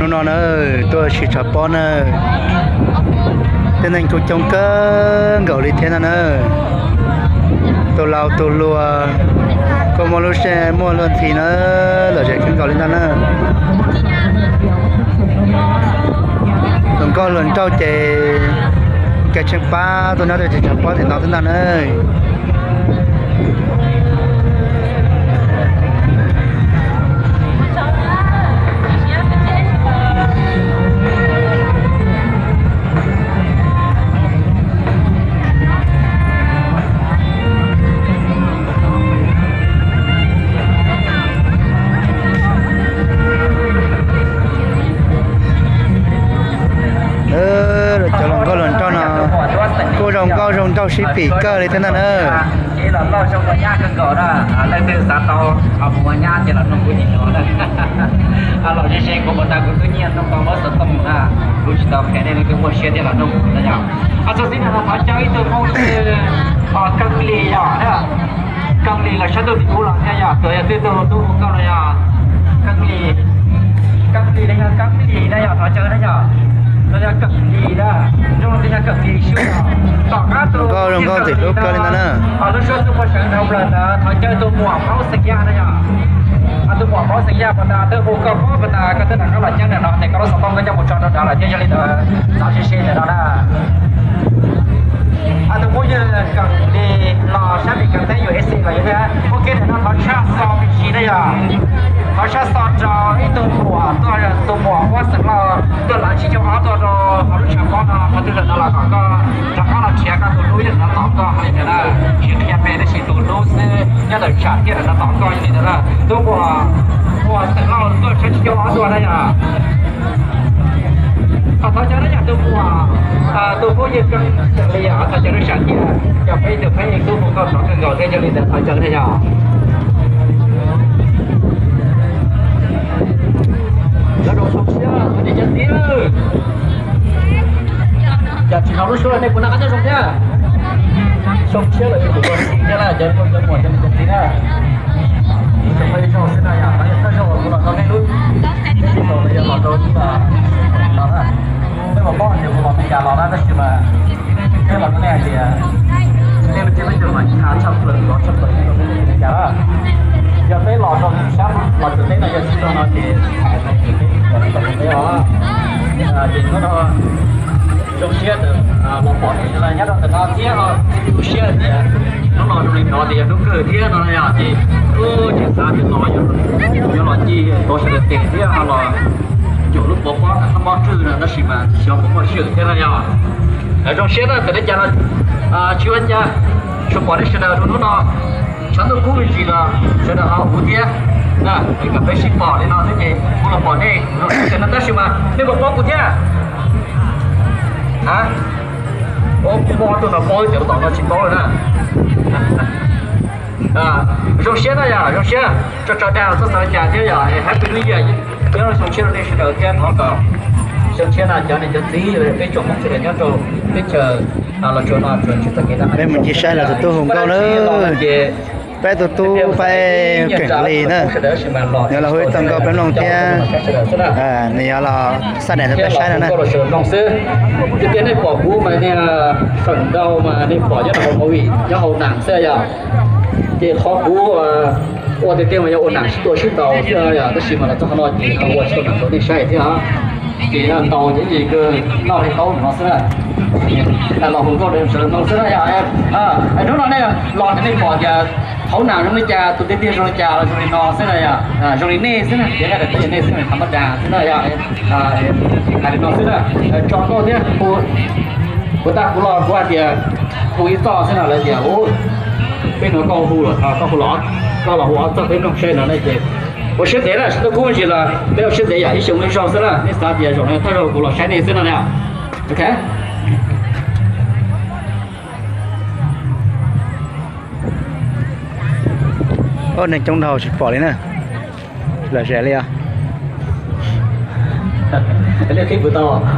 Hnub no na, tuaj ua si tshav pob na, tej neeg kuj coob kawg nkaus li thiab no na. Tus laus tus hluas, kuj muaj lub sij hawm muaj luag ntxhi na, lom zem kawg nkaus li ntag na. Hluas nkauj hluas nraug ces kev tsheej pab tuaj nyob rau tim tshav pob tim no xwb ntag na. Cov hluas nkauj hluas nraug no kuj zoo nkauj zoo nraug sib pim kawg li thiab ntag na. Ces los loj zoo ua nyab kawg nkaus na, leej twg xav tau mus ua nyab ces los noog kuv nim no na. Los ze ze kuv puas tas kuv twb nyiam noog tau mob xov tooj na, kuv tsis tau qhia nej, leej twg muaj siab thiaj los noog kuv na yom. Txog xib no thov caw ib tug Hmoob Xyooj, Keeb Lis yom, Keeb Lis los sab ntuj tim ub los thiab yom, tus yog twb tug tub hu nkauj no yog Keeb Lis, Keeb Lis na yog Keeb Lis na yom, thov caw na yom, los yog Keeb Lis na, zoo li yog Keeb Lis xwb. Tom qab tus zoo nkauj ntxim hlub kawg li ntag na. Lub suab txuj pov sawv dhau plaws ntawd thov caw tus muam Hmoob Xeem Yaj na yom. Tus muam Hmoob Xeem Yaj puas tas twb hu koj paub puas tas koj twb rov qab los ceeb ntawm no tes koj lub xov tooj koj coj mus tso rau nrad lawm thiab yog li ntawd xav ze ze ntawm no na. Tus phooj ywg Keeb Lis los sab Mes Kas teb U S A los yog thiab, ua ke ntawm no thov tshaj xo me ntsis na yom. Thov tshaj xo rau ib tug muam tuaj, tus muam Huab Xeem Lauj tuaj lav tsib caug ob tuaj rau hauv lub tshav pob no, qhov twg lawm no los kom koj rov qab los nrhiav koj tus hlub yog no tom koj li ntawd na. Tsis qhia npe tab sis tus hlub xwb nyob ntawm tsam tiaj ntawm no tom koj li ntawd na. Tus muam Huab Xeem Lauj tuaj sab tsib caug ob tuaj na yom. Thov caw na yom tus muam, tus phooj ywg Keeb Lis yom, thov caw rau sam tias yog peb tus phooj ywg tub hu nkauj txog kawg nkaus thiab yog li ntawd thov caw na yom. Cov zoo siab cov niam cov txiv, yog tsis tau lub suab nej puas noj qab nyob zoo thiab? Zoo siab lawm yus tus ua txiv thiab na, cov cov muam cov niam cov txiv na. Ib tsoom phooj ywg zoo xwb na yom, qhov yog thawj zaug uas kuv los tau nej lub, los yog los rau lub no na. Peb puas paub hais tias kuv los Meskas los na, tab sis mas peb los rau nej hais tias nej lub tsev peb caug mas ib thaj tshaj plaws los tshaj plaws rau peb Meskas na. Yog peb los rau sab Los Tsuas teb no yog tsis tau no ces hais tias peb los rau peb os. Ces hnub no zoo siab los pom nej nyob rau ntawm no thiab, tu siab tias hnub no zoo li no tias yog hnub kawg thiab no yom, ces tsis xav tias no yuav los ci tau sawv daws tes thiab ho los cuam lub pov pob kab mob rwg no tab sis mas xyov puas muaj sij hawm thiab no yom. Zoo siab na, txawm li cas los tsis ua cas, tsuas pom nej sawv daws rau hnub no. Tshav ntuj kub me ntsis los sawv daws ho huv thiab na, kom peb sib pom li no xwb ces kuv los pom nej zoo siab no tab sis mas nej puas paub kuv thiab? A, kuv paub tus no paub cov tom no tsis paub lawm na. Zoo siab na yom, zoo siab tso tso dag txoj xav li cas thiab yom, Happy New Year, nyob zoo siab rau nej sawv daws thiab thov kom zoo siab na cov niam cov txiv peb tsoom Hmoob sawv daws nyob rau teb chaws Los Tsuas no tsuas ntsib txoj kev noj qab nyob zoo. Peb mus ncig saib lawv tus tub hu nkauj na. Peb tus tub peb Keeb Lis na, nws los hu ib txoj nkauj peb mloog thiab, nws yuav los xab daim rau peb saib no na. Tiag tiag nej pom kuv mas niag feem ntau mas nej pom nyob rau hauv movie nyob hauv nas xwb yom. Ces qhov kuv ua tiag tiag mas yog ua nas sib tua sib ntaus xwb yom, tab sis mas los txog qhov no ces ua tsis tau nas rau nej saib thiab os. Ces ntaus ces ib yam li noj li taub no xwb na. Los hu nkauj rau sawv daws mloog xwb na yom. Hnub no nej los nej pom tias hauv nas zoo li cas, tus tiag tiag zoo li cas los zoo li no xwb na yom. Zoo li nej xwb na, ces nej tau nej xwb na, tham mab das xwb na yom. Hais li no xwb na, tso nkauj thiab. Kuv tag kuv los kuv hais tias hu ib txoj xwb na, lawv tias u, peb no koj hu los, koj hu los, koj los hu ob txoj peb mloog seb no ne ces ua siab ntev na, sib tuaj kub ntsis los peb ua siab ntev yom, ib xyoo ib zaug xwb na, nej xav tias zaum no thawj zaug kuv los saib nej xwb no na. Ok. Oj, neeg coob dhau tsis pom li na. Lom zem li os. Tsis muaj hluas nkauj los?